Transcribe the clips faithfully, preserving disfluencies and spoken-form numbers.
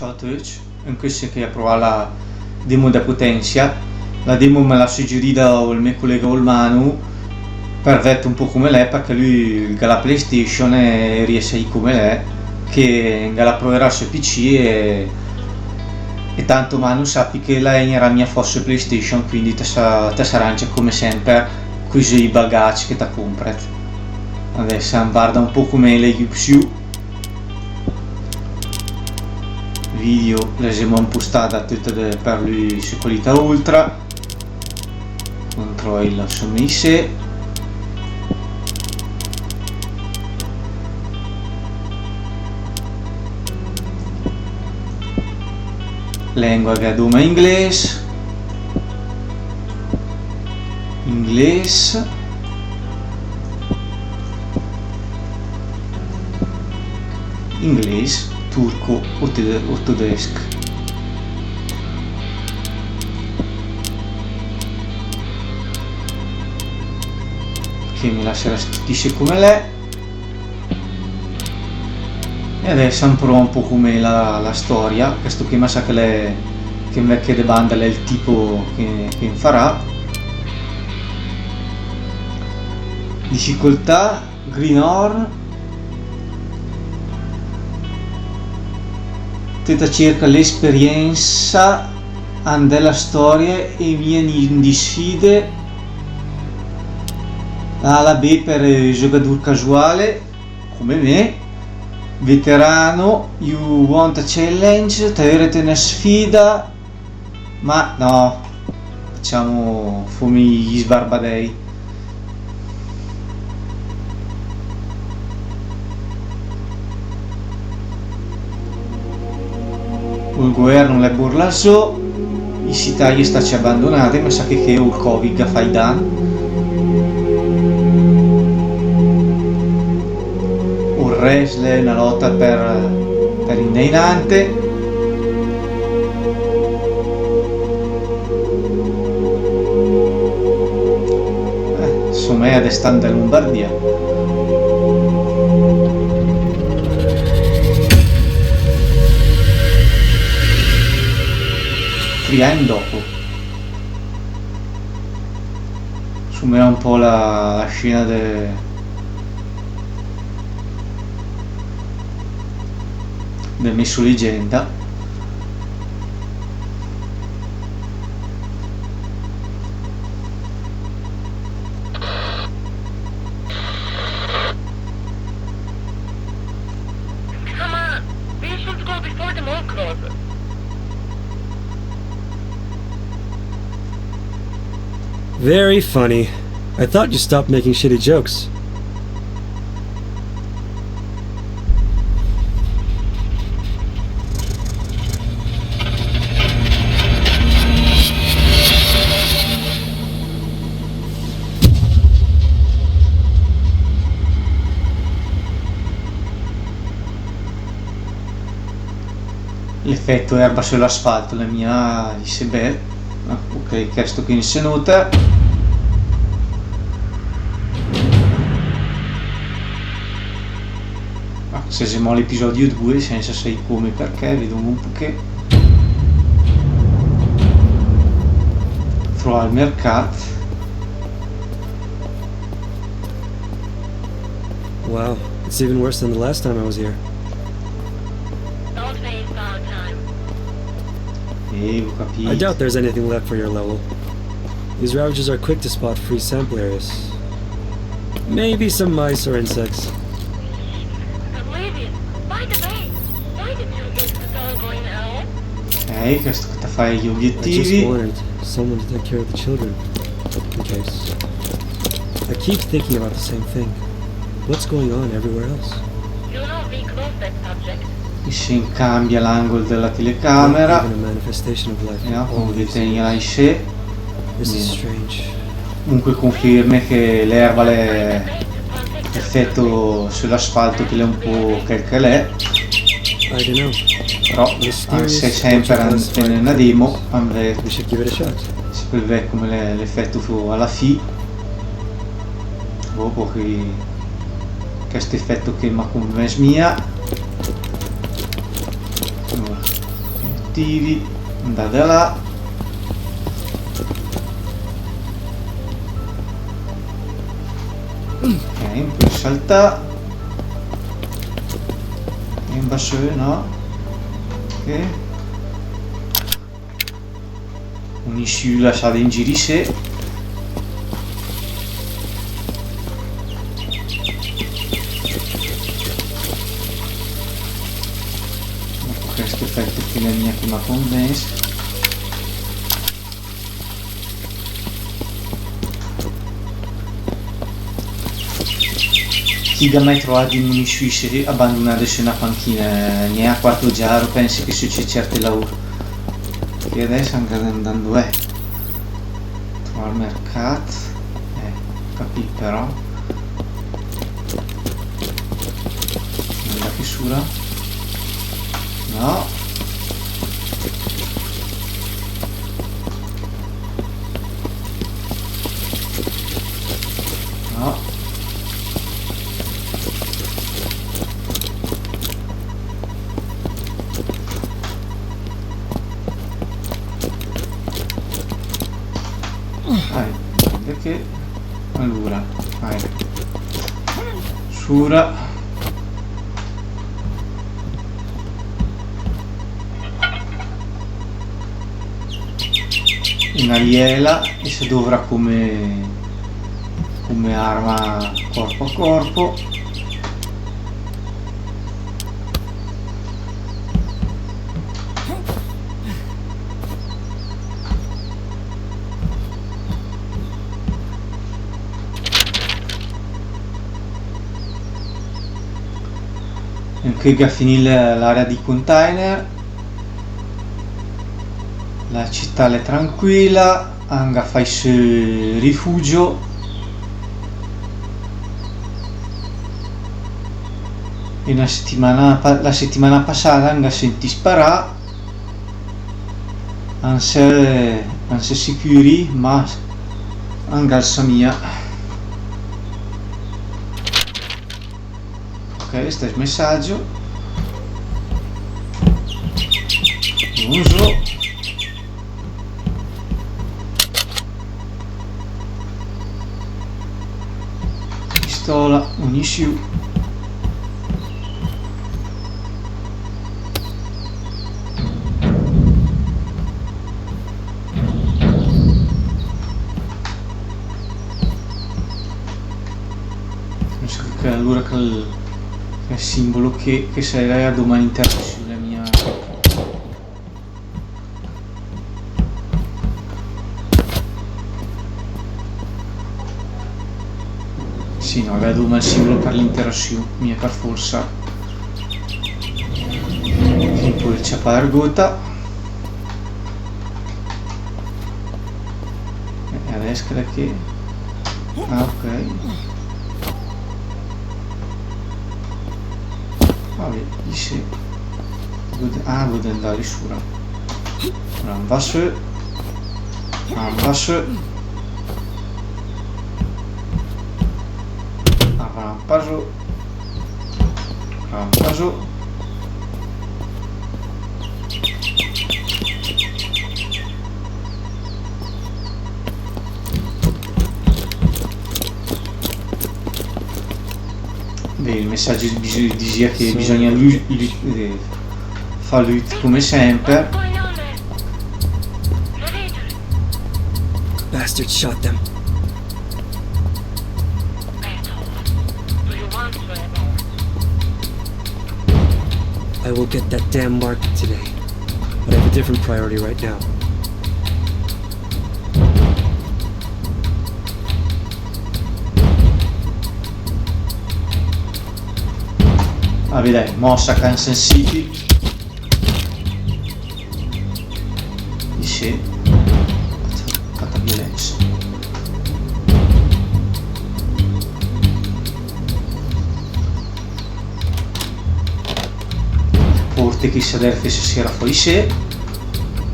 Ciao a töcc, incö sóm ché a provà la demo de Potentia. La demo me l'à suggerida ol me colega ol Manu, per vèd un pó come l'è, perché lü al gh'à la PlayStation e öria sèi come l'è, che 'l la proverà sö PC e, e tanto Manu, sapi che la egnerà mia fò sö PlayStation, quindi te sa-, te sarà anche come semper cusì i bagagg che te compret. Adess am varda un pó come l'è i opsiù. Video, la gh'émo impustada töta de, per lü sö qualità ultra. Contròi la sö mèisa. Lengua che adoma inglés. Inglés. Inglés, turco o te-, o tedèsch. Che me lasserà stüdì come l'è. E adess am pröa un pó come la, la storia, chesto che ma sa che l'è, che invece de banda l'è ol tipo che, che 'l farà. Difficoltà, Greenhorn. Te ta cerca l'esperiensa, and la storia e mia in di sfide. A la B per, eh, giögadùr casuale, come me. Veterano, you want a challenge, te öret öna sfida. Ma no, facciamo, fómm i sbarbadèi. Ol governo l'è burlà zó, i sità i è stacc abandonade, ma sa che ché ol Covid ga fa i dann. Ol rest l'è öna lòta per, per indà inante. Eh, insoma, adess sóm in Lombardia. Tri ann dòpo. Insoma, l'è un pó la, la scena de, de Mé só legenda. Come on, we should go before the mall closes. Very funny. I thought you stopped making shitty jokes. L'efèt erba sö l'asfalt l'è mia issé bèl. Ah, ok, chesto ché in se nota. Ah, se gh'è mia l'episodio due, sensa saì come e perché, vedom un pochè. Troà ol mercat. Wow, it's even worse than the last time I was here. Don't waste our time. Eh, ho capito. I doubt there's anything left for your level. These Ravagers are quick to spot free sample areas. Maybe some mice or insects. Oblivious, by the way, why did you get the song going out? Eh, questo che te fa gli obiettivi. I just wanted someone to take care of the children, in case. I keep thinking about the same thing. What's going on everywhere else? You know we closed that subject. E se incambia l'angol de la telecamera. Not even a manifestation of life. E no, come che tegna là in sé. This is strange. Comunque conferma che l'erba l'è l'efèt sö l'asfalt che l'è un pò chèl che l'è. I don't know. Però, anche se sempre an-, an-, an-, andemo, an vèd. We should give it a shot. Se pöl vèd come l'è l'efèt a la fì. Boh, pò che, chèst efèt ché ma convèns mia. Alura. Tiri, 'ndà de là. Ok, pöl saltà. E 'ndà sö, no? Ok. Ün'issü lasàt in gir issé. Ecco, chèsto fèt che l'è mia che ma convèns. Chi gh'à mai troàt i munissiù abandunàde sö öna panchina, gnà a Quarto Giaro, pènse che sücéd cierte laùr. Che adès anche andando è. Trova 'l mercàt. Eh, capì però. Andà chì sura. No. No. Ah, perché? Alura, vai. Sura. Una liela e se dovrà come, come arma corpo a corpo. Anche ché gh'à finì l'area di container. La città l'è tranquilla, an gh'à fai sö rifugio. E una settimana pa-, la settimana passada an gh'à sentì sparà. An s'è, an s'è sicüri, ma an gh'à 'l sà mia. Ok, sta messaggio. Bongiorno. Pistola, munissiù. Penso che alura che 'l, che 'l simbolo che, che sarà domani in terra sulla mia. Sì, no, gh'à dóma 'l simbolo per l'interassiù, mia per forsa. Che pöl ciapà argóta. E adès che l'è che? Ah, ok. Vabbè, issé. Vöde, ah, vöde andà lì sura. Rampa sö. Rampa sö. Rampa sö. Rampa sö. Beh, il messaggio bis-, dizìa che bisogna lu-, lu-, eh, fà lüt come sempre. Bastard shot them. I will get that damn market today, but I have a different priority right now. Vabbè, dai, mossa Kansas City. Sì. Fatta violenza. Porte che se deve se sera fò issé.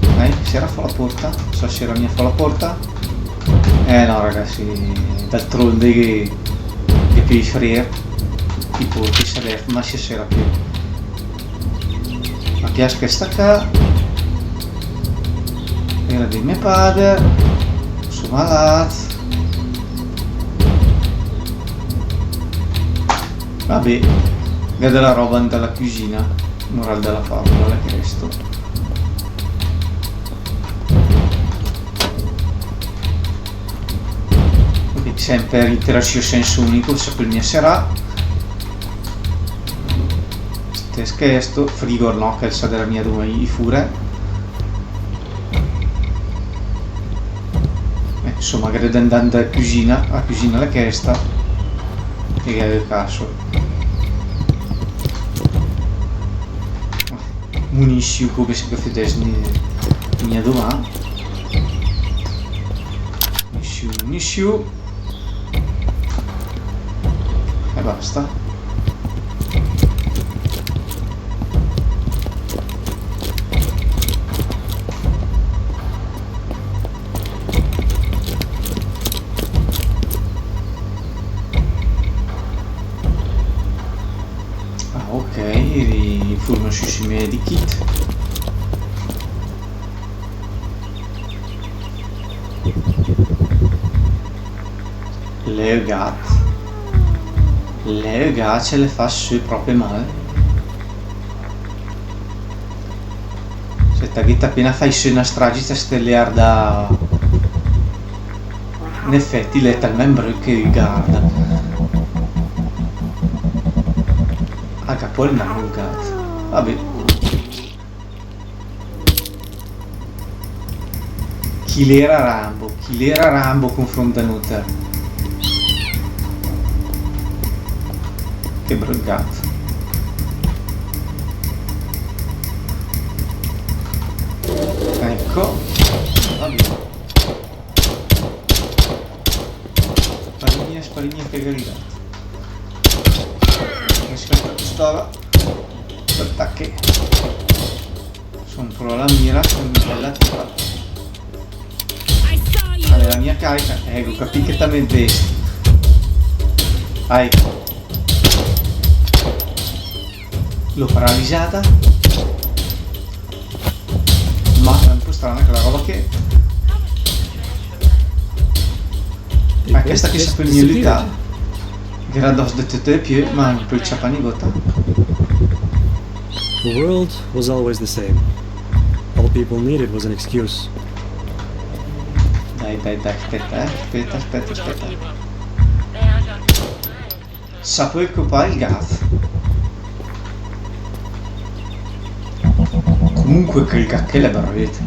Dai, sera fò la porta. Se sera mia fò la porta. Eh no, ragazzi, d'altronde che, che piö i frer, i porte se deve, ma se sera piö. Ma piace questa qua. Era di me pàder, só malàt. Vabè, gh'è de la roba in de la cüsina, moral de la fàbola, l'è chèsto. Vabè, sèmper interassiù a sens ünich, se pöl mia serà. Stèss chèsto, frigor no, che 'l s'à de là mia dóma i fure. Eh, insoma, gh'è de 'ndà in de cüsina, la cüsina l'è chèsta. E gh'è de caso. Munisiù, come se che fedèss ni-, mia dóma. Munisiù, munisiù. E basta. Ah, ok, i furna sü i medikit. L'è ögat. L'è ögat, se l'è fà sö pròpe mal. Se ta gh'ét apéna fàcc sö na stragi, ta stét lé a ardà. In efèti, l'è talmènt bröt che i garda. Aga pò 'l nano, ögat. Vabè. Chi l'éra Rambo, chi l'éra Rambo confront de nóter. Che bröt gat. Ecco. Va bene. Spari mia, spari mia, che carità. Come si fa questa? Aspetta che... Son pro la mira, son bella tipa. Alura, la mia carica, ecco, capì che ta me vede. Vai. L'ho paralizzata. Ma è un po' strana quella roba che... Ah, questa che se pöl mia lütà. Che era adòss de töte le piö, ma non pöl ciapà negóta. The world was always the same. All people needed was an excuse. Dai, dai, dai, aspetta, eh. Aspetta, aspetta, aspetta. Sa pöl copà 'l gat. Comunque quel gat che l'è bröt.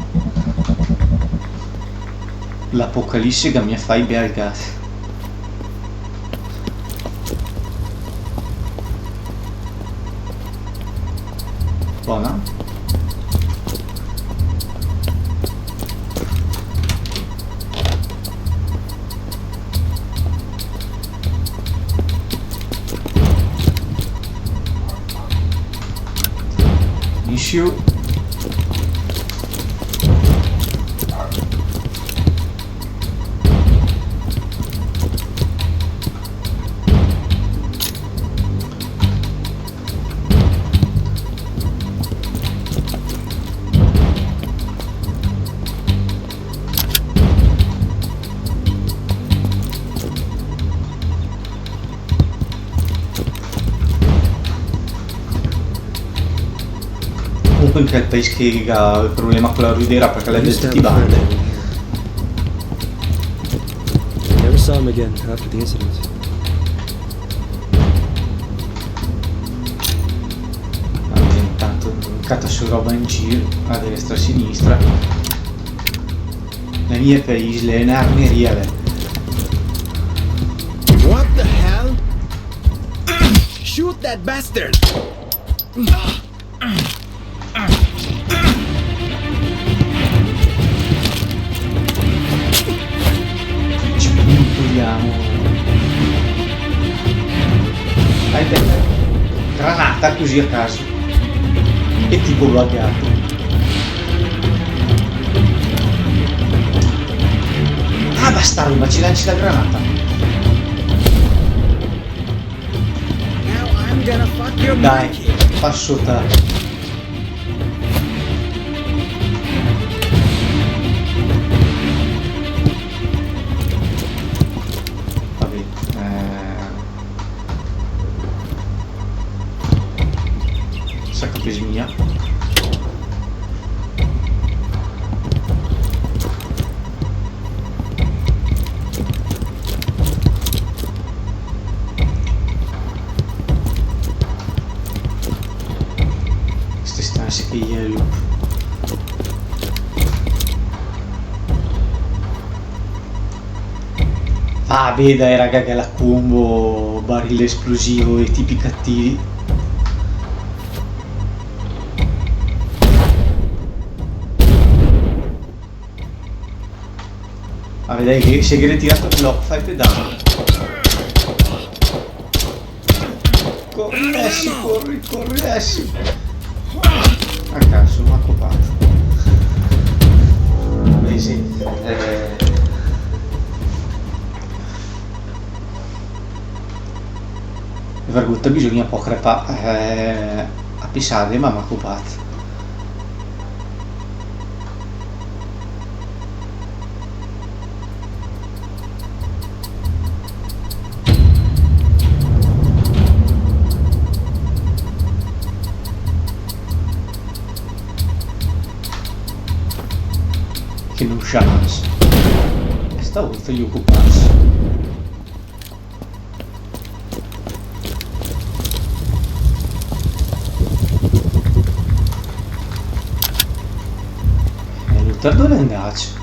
L'apocalisse che mi fai bel gat. Bona. Issue. Comunque in quel paese che ga el problema con la rüdera perché l'è de tüti i bande. Never saw him again after the incident. Vabbè, intanto cata sö roba in gir, a destra, a sinistra. La mia paese l'è ön'armeria, beh. What the hell? Shoot that bastard! Ci proviamo. Dai, dai, dai. Granata così a caso. E tipo buggato. Ah, bastardo, ma ci lanci la granata. Now I'm gonna fuck your monkey. Dai, fa sota. Ah, beh, dai, raga, che la combo, barile esplosivo e tipi cattivi. Ah, vedai che se gh'è tirato il blocco, fai pedale. Corri, Essi, corri, corri, Essi. Ah, cazzo, m'ha copato. Beh, sì, eh. Vergogna, bisogna pò crepà, eh, a pisade, ma m'ha copato. Che nonchalance. E stavolta gli ho copato. E Luther dove è andato?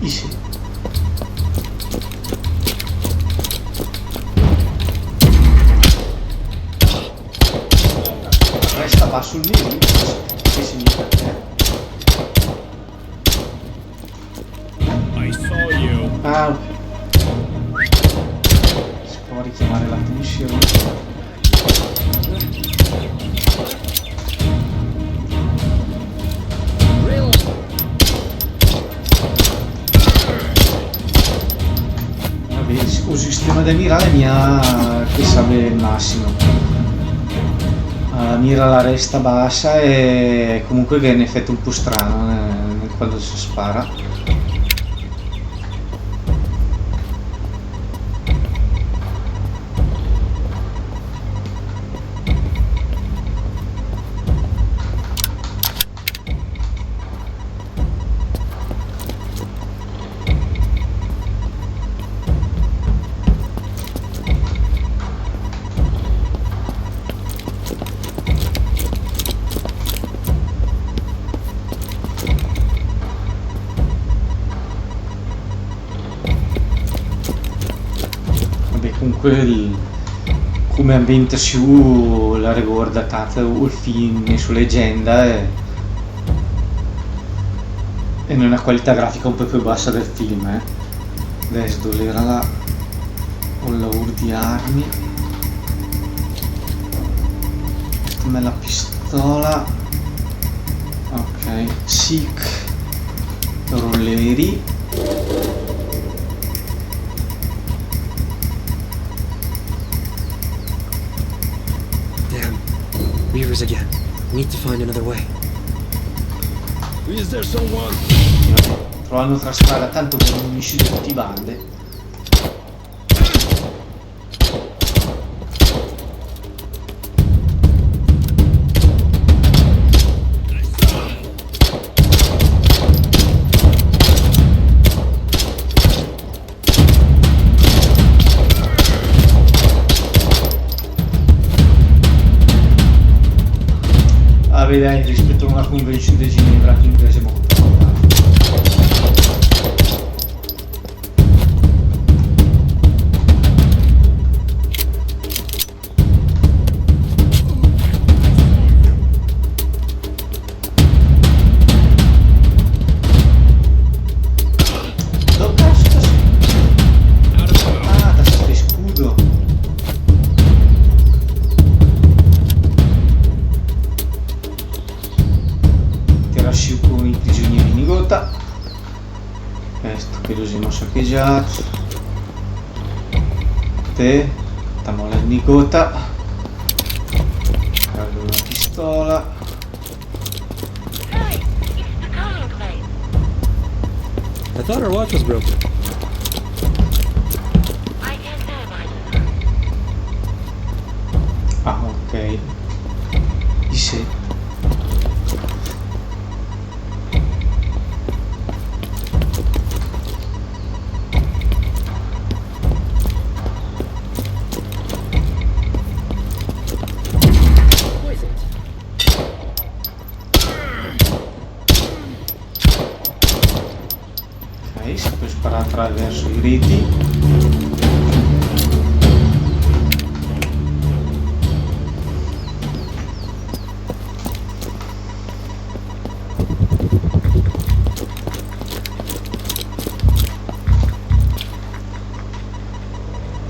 Issé. Resta basso il nemico. Che significa? I saw you. Ah. Si prova a richiamare l'attenzione. Vabbè, il sistema de mirà l'è mia, che sabe, il massimo. Ah, mira la resta bassa e comunque gh'è un effetto un po' strano, eh, quando si spara. Vabbè, comunque, come ambientazione la regorda tanto il film su Legenda e, e una qualità grafica un po' più bassa del film, eh. Adess dul'era la, ol laur di armi. Questa me la pistola. Ok, sic. Rolleri. Damn. Reavers again. Need to find another way. Is there someone? Trovà un'altra strada, tanto che non mi uccide tutti i bande. Ah, beh, dai, rispetto a una convenzione di Ginevra, quindi siamo Dove cazzo sta? Ah, da sto scudo. Tira sü con i prigionieri in gota. Questo che l'usimo sacheggiato. Te, tamò la nigota. Cargo una pistola. Hey, it's the calling place. I thought our watch was broken. I can't tell by the Sì. Ok, se pöl sparà atravers i greti.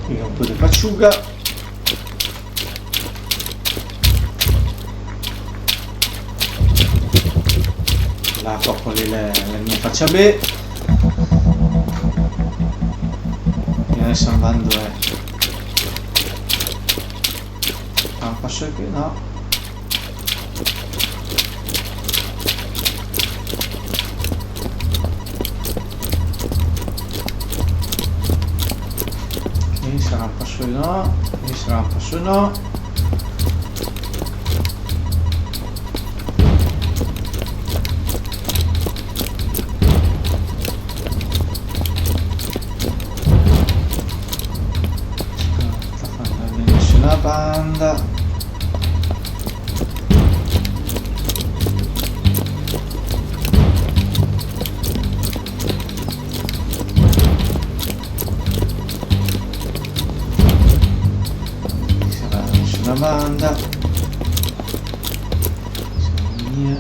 Ü pó de paciüga. L'acqua, quèla lé, la, la mia facia bé. E adès andó, eh. Ah, pasó ché, no. Ché sarà ü pó sö, no? Ché sarà ü pó sö, no? Sta fando da nissuna banda. Sta fando da nissuna banda. Mia.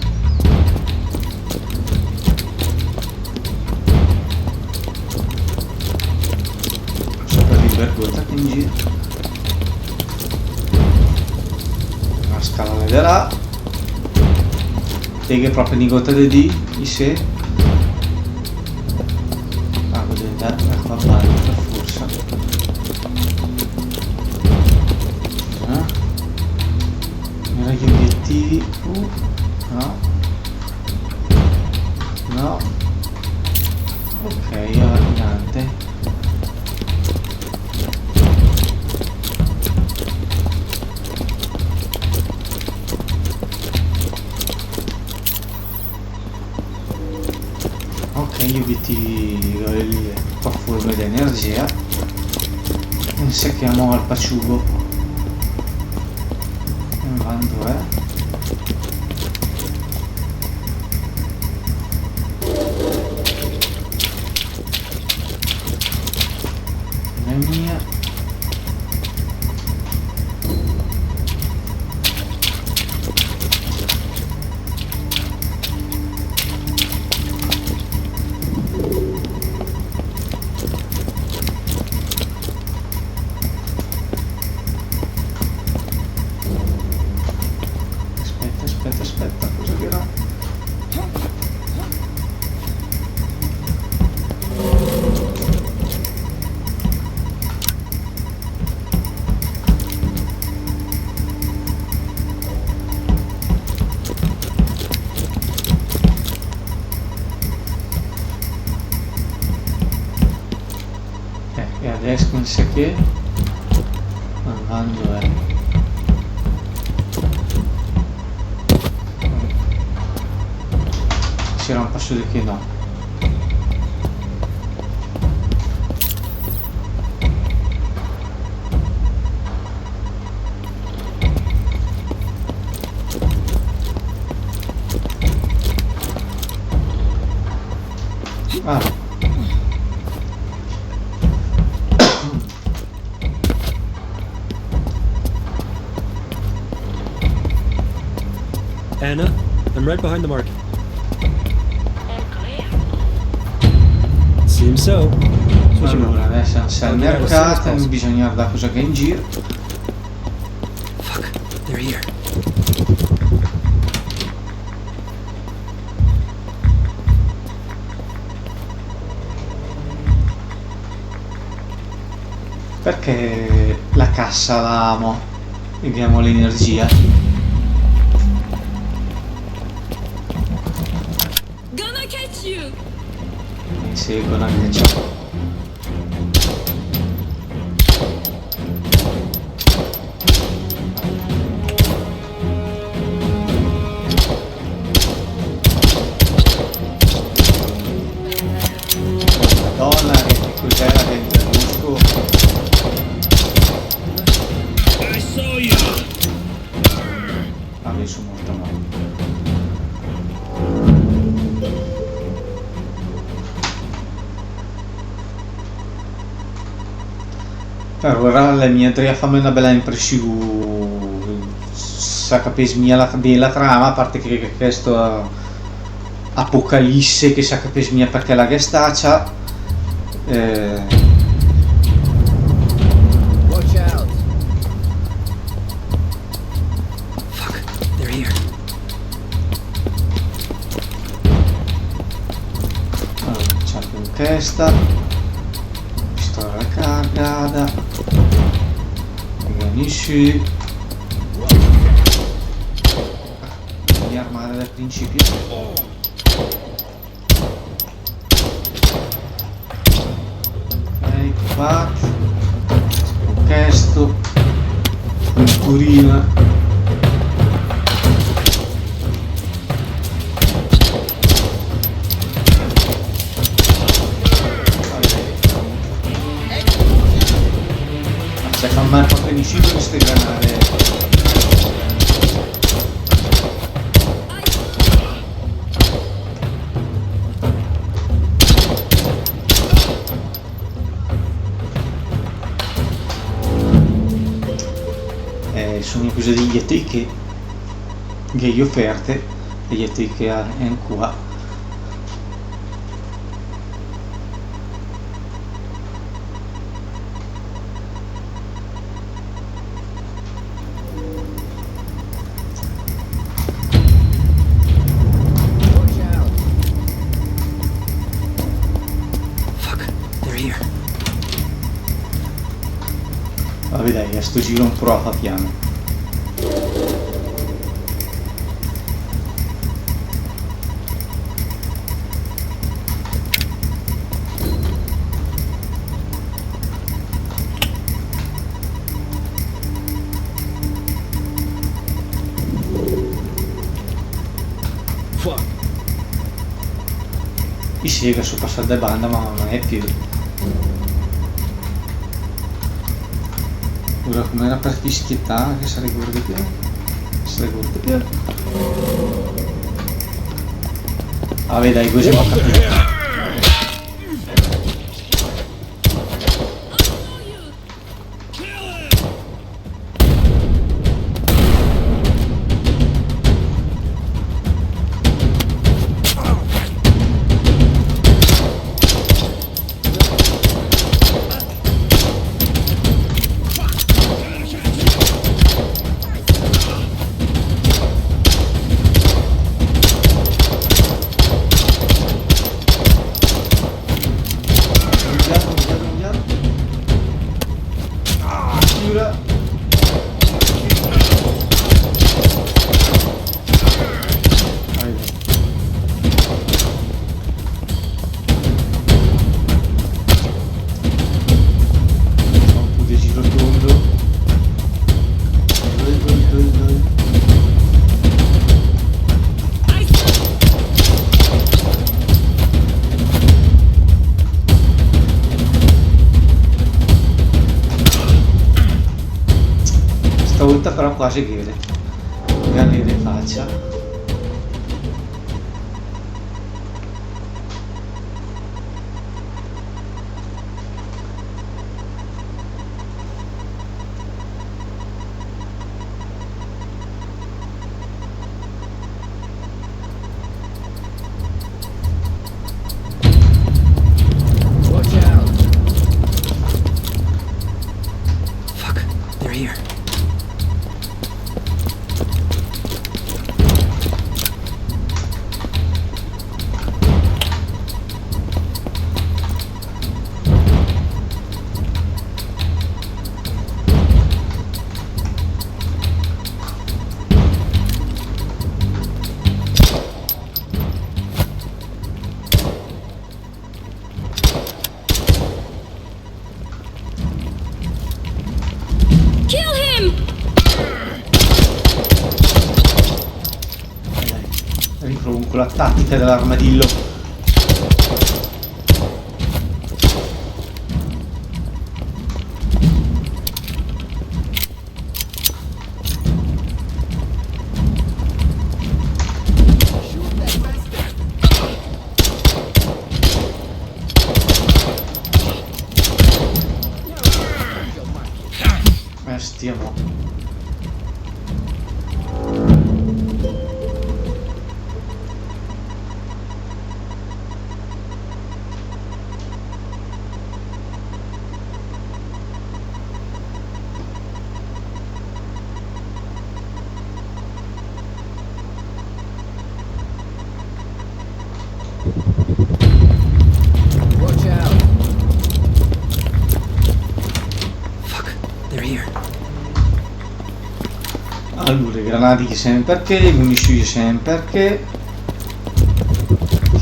Sopra di vergogna che in giro. Una scala vedrà. Té gh'é pròpe nigóta de dì, i sé. Ah, cos'è? Ecco, avanti, per forza. Eh? Era gli obiettivi. Uh, no. No. Ok, ora niente. Ok, gli obiettivi, eh, qua forme d'energia. E se chiama al paciugo. E quando è? Mamma mia. Aspetta, aspetta, aspetta, cosa che era? Eh, e adès come se che? Andando, eh. Se rampa sö de ché, no. Ah. Anna, I'm right behind the market. Seems so. Allora, adès semo al mercato, bisogna vardà cosa che gh'è in giro. Fuck, they're here. Perché la cassa la amo e abbiamo l'energia? Gonna catch you! Sì, gonna catch you. Bella che mi la conosco. I saw you. Ah, mi sono morto male. Alura, l'è mia dré a fàm öna bèla impressiù, sa capéss mia la, bé la trama, a parte che, che chèsto apocalisse che sa capéss mia perché la gh'è stacc. Eh. Watch out! Fuck, they're here. Alura, ciampo in testa. Pistola cargada. Vegni sü. Mia armada dal principio. Ok, qua. Con chèsto. Cinturina. Vabbè. Ma se fa male proprio nisciuno queste granate. Eh, só mia cosa dì, i è töi che gh'è oferte, e i è töi che a, e qua. Fuck, they're here. Vabbè, dai, a sto giro un po' a fà piano. Fuck. I sé che só passàt de banda, ma non è più. Ora com'era per fischietà, che se ricorda più? Se ricorda più? Ah, vedi, dai, così ho capito. Via, via, via. Ah, tira. Ahí va. Fa un po' de giro tondo. Dai, dai, dai, dai. Stavolta però quasi che vede. Gh'è de fàcia. Watch out! Fuck, they're here. Kill him! Dai, dai. Riprovo con la tattica de l'armadillo. Stiamo. Watch out. Fuck, they're here. Alura, granadi che sèmper che, munisiù sèmper che.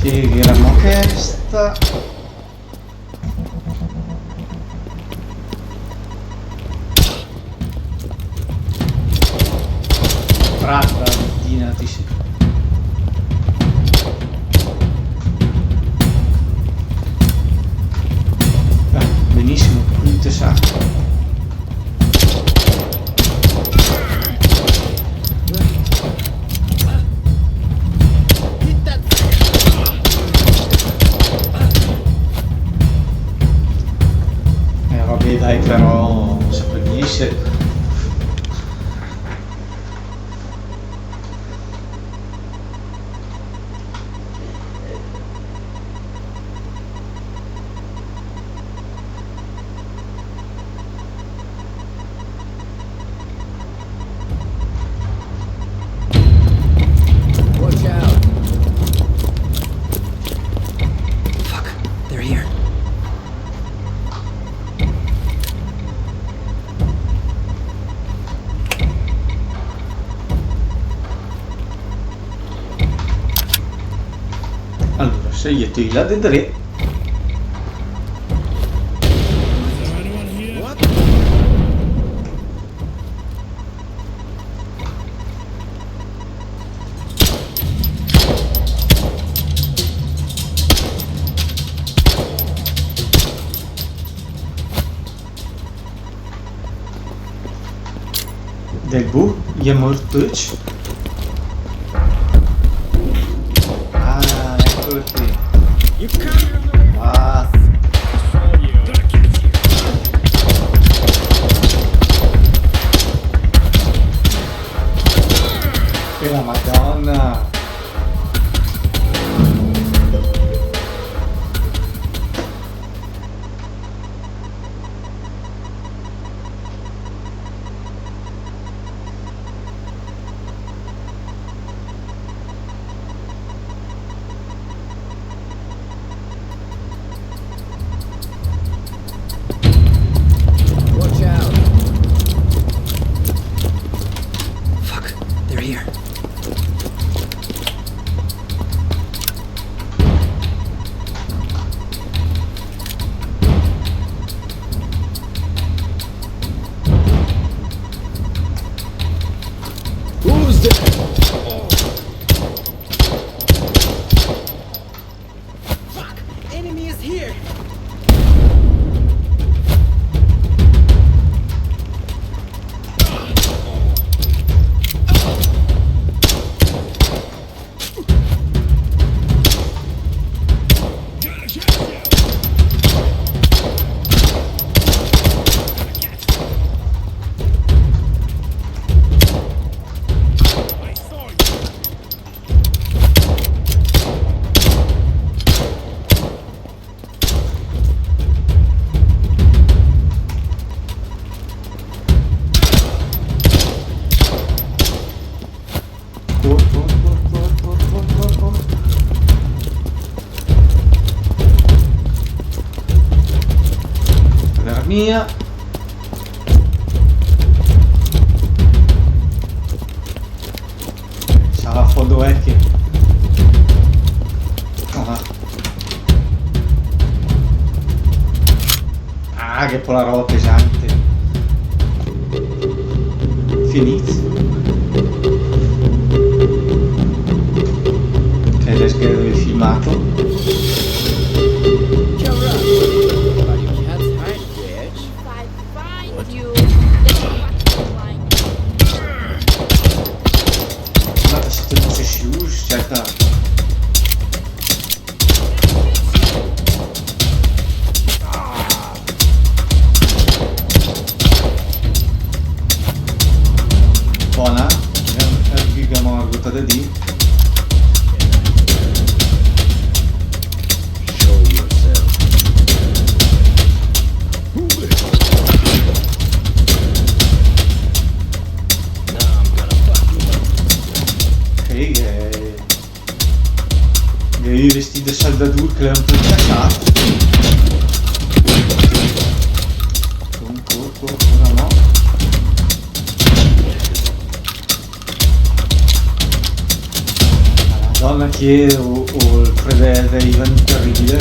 Che gh'éra chèsta. Brava, Dina, ti sei. Ah, benissimo, punto sacco. Eh, vabbè, dai, però, se prendesse. Watch out. Fuck, they're here. Alura, se gh'è de là dedré. Del bu, i è mòrt töcc. Ah, eccolo qui. Ah. E la Madonna. Watch out. Fuck, they're here. Who's there? Fuck! Enemy is here! Cor, cor, cor. Madonna mia. Sarà fondo vecchio. Ah. Ah, che pò la roba pesante. Finì. Cioè, adesso che avevo filmato. If I find you, then you have to line. Ma siete possessi, certo. De saldadur che l'è un pó casàt. Con, con, con, con la mà. La Madòna, che ó, ó ol fredèl de Ivan terribile.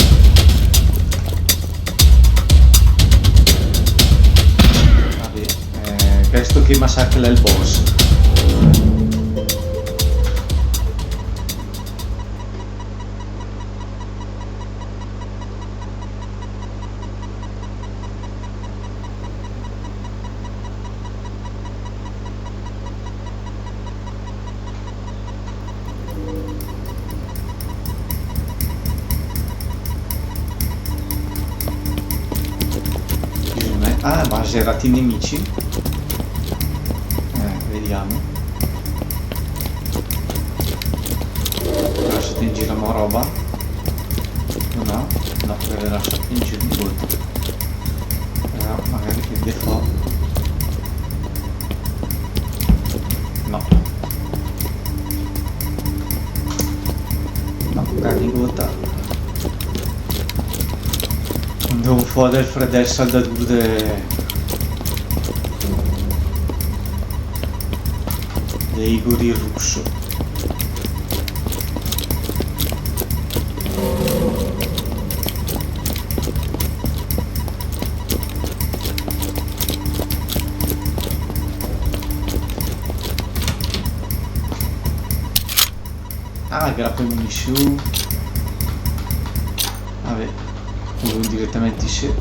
Va bé, eh, chèsto che ma sa che l'è ol boss. Ah, ma ha zeràt i nemici? Eh, vediamo. Lasciate in giro mo roba. No, no, no, ve l'è lasciàt in giro di volta. Però magari che de fò. No. No, magari di volta. Andó fò del fredèl saldadur de, de Igor il Russo. Ah, che la premonizione. Vabbè, vado direttamente in sé.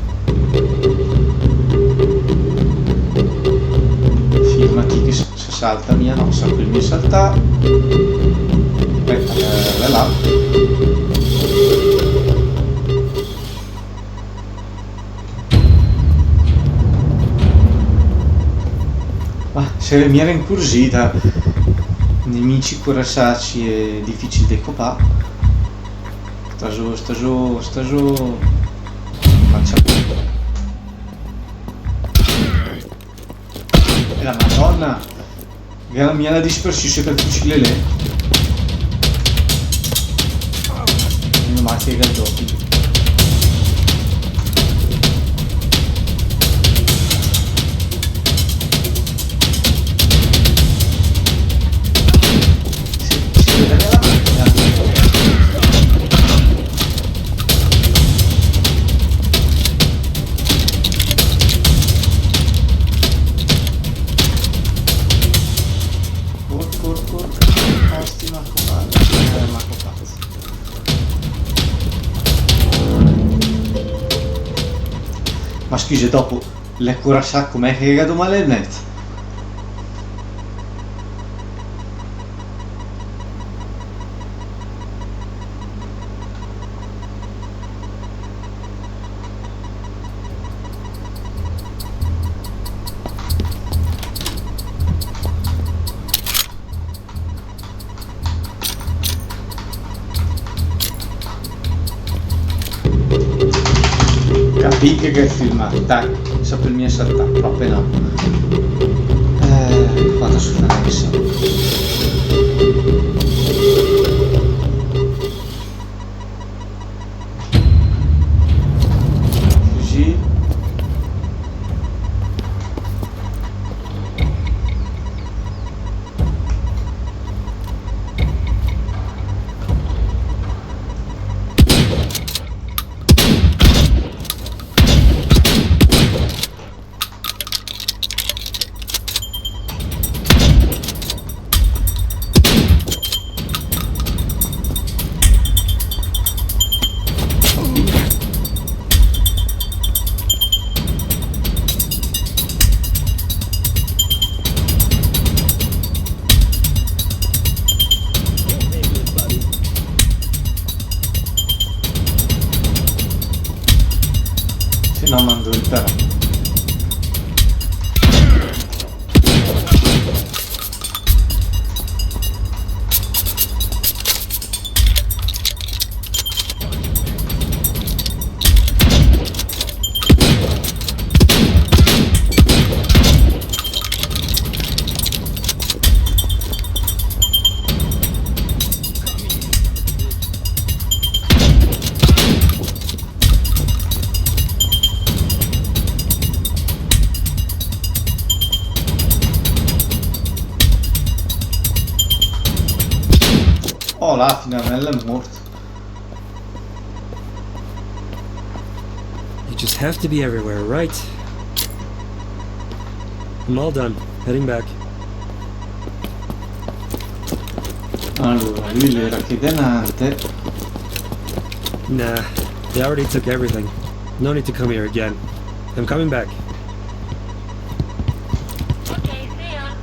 Fermati che se, se salta mia, no, sa prima di saltà. Aspetta, eh, là. Ma se mia l'è incurzita, nemici curasacc e difficil de copà. Sta giù, sta giù, sta giù. Faccia. E la Madonna! Gh'era mia la dispersione per fucile lì. Meno male che gh'è i giochi. Sì, sì, era la macchina. Cor, cor, cor. Ostia, ma come? Eh, ma come? Ma scüse, dopo l'è curasacc, com'è che gh'è domà l'è nèt? Capì che gh'è filmàt, dai, sa pöl mia saltà, pròpe no. Eh, quanta sofferensa. Così. Se no mando il però. Là, finalment l'è mort. You just have to be everywhere, right? I'm all done. Heading back. Allora, lü l'era chì denanti. Nah, they already took everything. No need to come here again. I'm coming back. Okay, see ya.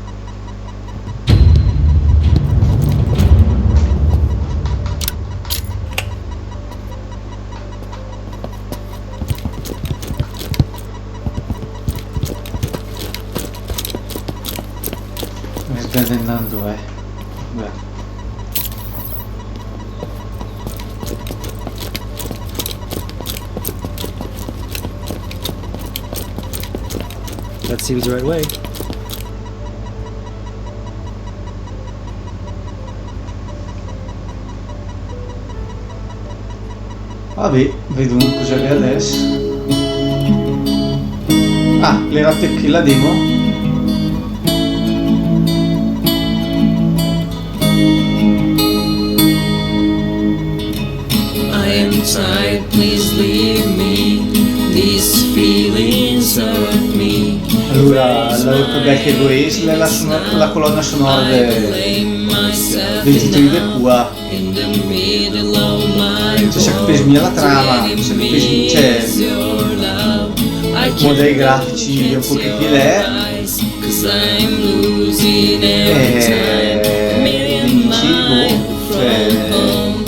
Sta denanti, eh. Beh. That seems the right way. Vabbè, vedum cosa gh'è adess. Ah, l'era chì la demo. I am tired, please leave me. These feelings hurt me. Allora, la Orto Vecchio Egoist, la, la, la colonna sonora de, dei titoli de cua. Se se capis mia la trama, se se capis, cioè, modei grafici un po' più che l'è, eh, dici, boh, cioè,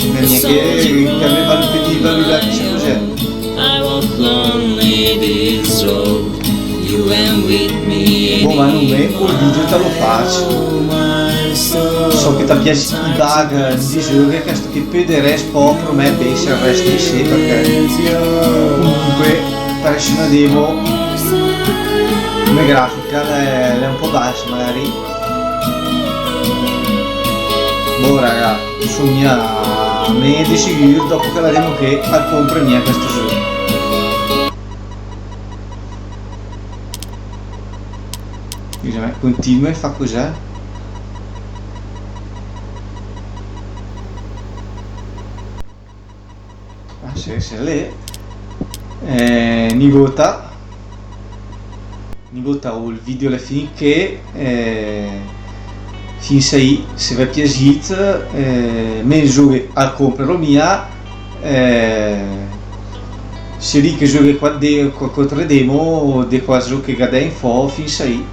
non è che, che aveva l'obiettivo di valutare cos'è. Boh, ma non me, col video te lo faccio. So che ti piace i bug, non ti giuro che questo che pederes po' per me, beh, se il resto di sé, perché comunque per essere una demo, come grafica, l'è, l'è un po' bassa, magari. Boh, raga. Sogna me de sigür, dopo che la demo che al compre mia questo gioco. Scusami, continua e fa cos'è? Ah, sì, sì, lì. Eh, nigóta. Nigóta, ol video l'è finìt ché, eh, fin sa ì, se v'è piasìt, eh, me 'l zóghe al comprelo mia, eh, se ì che zóghe qua de-, co-, co tre demo, de qua zó che gh'è de info, fin sa ì.